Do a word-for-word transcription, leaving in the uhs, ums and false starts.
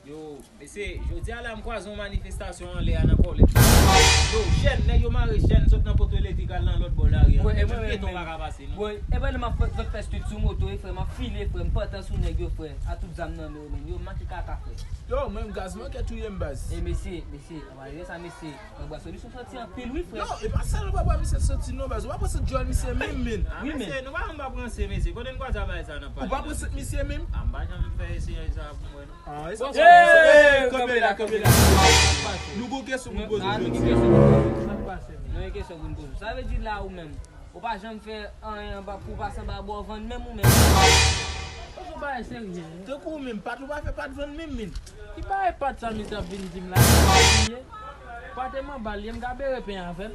Yo, mesye, jodi a la m kwaze yon manifestasyon anlè a nan Kòlèj. Yo, chèn, nèg yo mare chèn sot nan poto elektrik al nan lòt bò lari a. Bwoy, e mwen menm, pyeton pa ka pase, non. Bwoy, e mwen menm ap fè, fè street sou moto, e frè, m ap file, frè, m pantan sou nèg yo, frè. A tout zam nan men yo, men yo manke kaka, frè. Yo, mwen menm gaz manke touye m, baz. E mesye, mesye, anba sa, mesye. Anba solisyon santi anpil, wi, frè. Non, e pa sèlman papa misye santi, non, baz. Ou pa pran sant djòl misye menm, men. Ah, wi, men. Mesye, nou pa, nou pa pran se, mesye. Kote n kwaze bagay sa nan pale? Ou pa pran sant misye menm? Ah, m pa janm fè eseyaj sa pou mwen, non. Ah, e sa. Hey, kanpe la, kanpe la. Nou gon kesyon pou n poze. Ah, nou gen kesyon pou n poze. Nou gen kesyon pou n poze. Sa vle di la ou menm, ou pa janm fè anyen anba pou w pase anba bò vann menm ou menm. Ou bagay serye, wi. Tankou ou menm, pat ou pa fè pat vann menm, men. Ki bagay pat sa misye ap vin di m la? Pat e m anba l ye, m ka bere pen avè l.